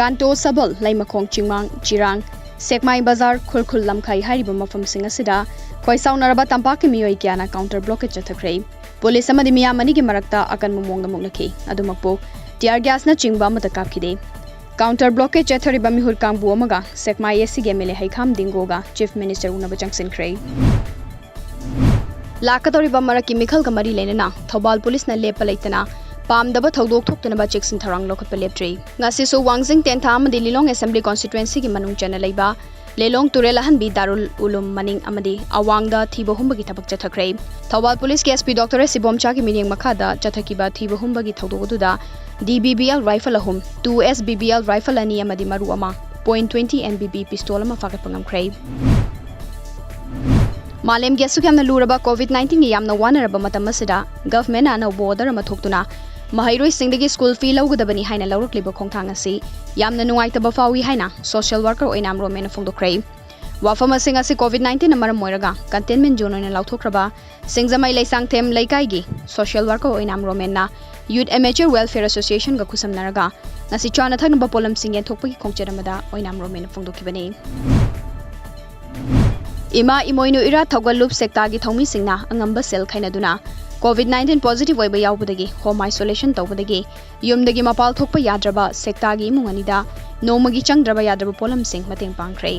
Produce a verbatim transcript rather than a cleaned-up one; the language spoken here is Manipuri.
ꯀꯥꯟꯇꯣ ꯁꯕꯜ, ꯂꯩꯃꯈꯣꯡ ꯆꯤꯡꯃꯥꯡ, ꯆꯤꯔꯥꯡ, ꯁꯦꯛꯃꯥꯏ ꯕꯖꯥꯔ, ꯈꯨꯔꯈꯨꯜ ꯂꯝꯈꯥꯏ ꯍꯥꯏꯔꯤꯕ ꯃꯐꯝꯁꯤꯡ ꯑꯁꯤꯗ ꯈꯣꯏꯁꯥꯎꯅꯔꯕ ꯇꯝꯄꯥꯛꯀꯤ ꯃꯤꯑꯣꯏ ꯀꯌꯥꯅ counter blockade ꯆꯠꯊꯈ꯭ꯔꯦ꯫ ꯄꯨꯂꯤꯁ ꯑꯃꯗꯤ ꯃꯤꯌꯥꯝ ꯑꯅꯤꯒꯤ ꯃꯔꯛꯇ ꯑꯀꯟꯕ ꯃꯑꯣꯡꯗ ꯃꯨꯛꯅꯈꯤ꯫ ꯑꯗꯨꯃꯛꯄꯨ tear gasꯅꯆꯤꯡꯕ ꯑꯃꯠꯇ ꯀꯥꯞꯈꯤꯗꯦ꯫ Counter blockade ꯆꯠꯊꯔꯤꯕ ꯃꯤꯍꯨꯠ ꯀꯥꯡꯕꯨ ꯑꯃꯒ ꯁꯦꯛꯃꯥꯏ ACꯒꯤ MLA ꯍꯩꯈꯥꯝ ꯗꯤꯡꯒꯣꯒ Chief Minister ꯎꯅꯕ ꯆꯪꯁꯤꯟꯈ꯭ꯔꯦ꯫ ꯂꯥꯛꯀꯗꯧꯔꯤꯕ ꯃꯔꯛꯀꯤ ꯃꯤꯈꯜꯒ ꯃꯔꯤ ꯂꯩꯅꯅ ꯊꯧꯕꯥꯜ ꯄꯨꯂꯤꯁꯅ ꯂꯦꯞꯄ ꯂꯩꯇꯅ ꯄꯥꯝꯗꯕ ꯊꯧꯗꯣꯛ ꯊꯣꯛꯇꯅꯕ ꯆꯦꯛꯁꯤꯟ ꯊꯧꯔꯥꯡ ꯂꯧꯈꯠꯄ ꯂꯦꯞꯇ꯭ꯔꯤ꯫ ꯉꯁꯤꯁꯨ ꯋꯥꯡꯖꯤꯡ ꯇꯦꯟꯊꯥ ꯑꯃꯗꯤ ꯂꯤꯂꯣꯡ Assembly Constituencyꯒꯤ ꯃꯅꯨꯡ ꯆꯟꯅ ꯂꯩꯕ ꯂꯤꯂꯣꯡ ꯇꯨꯔꯦꯜ ꯑꯍꯟꯕꯤ ꯗꯥꯔꯨꯜ ꯎꯂꯨꯝ ꯃꯅꯤꯡ ꯑꯃꯗꯤ ꯑꯋꯥꯡꯗ ꯊꯤꯕ ꯍꯨꯝꯕꯒꯤ ꯊꯕꯛ ꯆꯠꯊꯈ꯭ꯔꯦ꯫ ꯊꯧꯕꯥꯜ ꯄꯨꯂꯤꯁꯀꯤ SP Doctor S ꯏꯕꯣꯝꯆꯥꯒꯤ ꯃꯤꯠꯌꯦꯡ ꯃꯈꯥꯗ ꯆꯠꯊꯈꯤꯕ ꯊꯤꯕ ꯍꯨꯝꯕꯒꯤ ꯊꯧꯗꯣꯛ ꯑꯗꯨꯗ DBBL rifle ꯑꯍꯨꯝ, two SBBL rifle ꯑꯅꯤ ꯑꯃꯗꯤ ꯃꯔꯨ ꯑꯃ, point twenty NBB pistol ꯑꯃ ꯐꯥꯒꯠꯄ ꯉꯝꯈ꯭ꯔꯦ꯫ ꯃꯥꯂꯦꯝꯒꯤ ꯑꯁꯨꯛ ꯌꯥꯝꯅ ꯂꯨꯔꯕ COVID nineteenꯒꯤ ꯌꯥꯝꯅ ꯋꯥꯅꯔꯕ ꯃꯇꯝ ꯑꯁꯤꯗ governmentꯅ ꯑꯅꯧꯕ order ꯑꯃ ꯊꯣꯛꯇꯨꯅ ꯃꯍꯩꯔꯣꯏꯁꯤꯡꯗꯒꯤ school fee ꯂꯧꯒꯗꯕꯅꯤ ꯍꯥꯏꯅ ꯂꯧꯔꯛꯂꯤꯕ ꯈꯣꯡꯊꯥꯡ ꯑꯁꯤ ꯌꯥꯝꯅ ꯅꯨꯡꯉꯥꯏꯇꯕ ꯐꯥꯎꯏ ꯍꯥꯏꯅ social worker ꯑꯣꯏꯅꯥꯝ ꯔꯣꯃꯦꯟꯅ ꯐꯣꯡꯗꯣꯛꯈ꯭ꯔꯦ꯫ ꯋꯥꯐꯝ ꯑꯁꯤꯡ ꯑꯁꯤ COVID nineteenꯅ ꯃꯔꯝ ꯑꯣꯏꯔꯒ containment zone ꯑꯣꯏꯅ ꯂꯥꯎꯊꯣꯛꯈ꯭ꯔꯕ ꯁꯤꯡꯖꯃꯩ ꯂꯩꯁꯥꯡꯊꯦꯝ ꯂꯩꯀꯥꯏꯒꯤ social worker ꯑꯣꯏꯅꯥꯝ ꯔꯣꯃꯦꯟꯅ Youth Amateur Welfare Associationꯒ ꯈꯨꯠꯁꯝꯅꯔꯒ ꯉꯁꯤ ꯆꯥꯅ ꯊꯛꯅꯕ ꯄꯣꯠꯂꯝꯁꯤꯡ ꯌꯦꯟꯊꯣꯛꯄꯒꯤ ꯈꯣꯡꯆꯠ ꯑꯃꯗ ꯑꯣꯏꯅꯥꯝ ꯔꯣꯃꯦꯟꯅ ꯐꯣꯡꯗꯣꯛꯈꯤꯕꯅꯤ꯫ ꯏꯃꯥ ꯏꯃꯣꯏꯅꯨ ꯏꯔꯥꯠ ꯊꯧꯒꯜꯂꯨꯞ ꯁꯦꯛꯇꯥꯒꯤ ꯊꯧꯃꯤꯁꯤꯡꯅ ꯑꯉꯝꯕ ꯁꯦꯜ ꯈꯥꯏꯅꯗꯨꯅ COVID nineteen positive ꯑꯣꯏꯕ ꯌꯥꯎꯕꯗꯒꯤ home isolation ꯇꯧꯕꯗꯒꯤ ꯌꯨꯝꯗꯒꯤ ꯃꯄꯥꯜ ꯊꯣꯛꯄ ꯌꯥꯗ꯭ꯔꯕ ꯁꯦꯛꯇꯥꯒꯤ ꯏꯃꯨꯡ ꯑꯅꯤꯗ ꯅꯣꯡꯃꯒꯤ ꯆꯪꯗ꯭ꯔꯕ ꯌꯥꯗ꯭ꯔꯕ ꯄꯣꯠꯂꯝꯁꯤꯡ ꯃꯇꯦꯡ ꯄꯥꯡꯈ꯭ꯔꯦ꯫